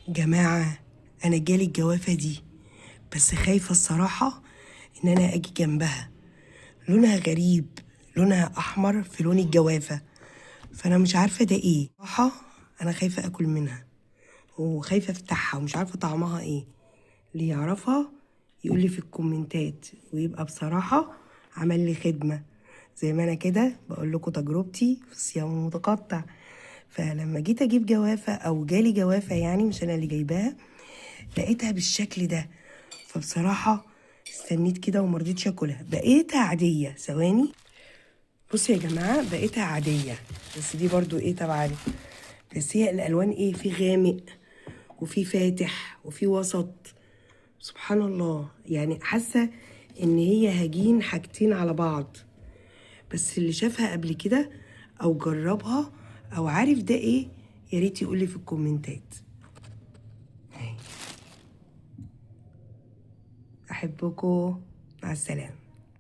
جماعة أنا جالي الجوافة دي، بس خايفة الصراحة إن أنا أجي جنبها. لونها غريب، لونها أحمر في لون الجوافة، فأنا مش عارفة ده إيه. صراحة أنا خايفة أكل منها وخايفة أفتحها ومش عارفة طعمها إيه. اللي يعرفها يقول لي في الكومنتات، ويبقى بصراحة عمل لي خدمة. زي ما أنا كده بقول لكم تجربتي في الصيام المتقطع. فلما جيت أجيب جوافة أو جالي جوافة، يعني مش أنا اللي جايباها، لقيتها بالشكل ده، فبصراحة استنيت كده ومرضتش أكلها. بقيتها عادية. ثواني، بصوا يا جماعة، بقيتها عادية، بس دي برضو إيه تبع، بس هي الألوان إيه، في غامق وفي فاتح وفي وسط. سبحان الله، يعني حاسة إن هي هجين حاجتين على بعض. بس اللي شافها قبل كده أو جربها أو عارف ده إيه، يا ريت يقولي في الكومنتات. أحبكم، مع السلامة.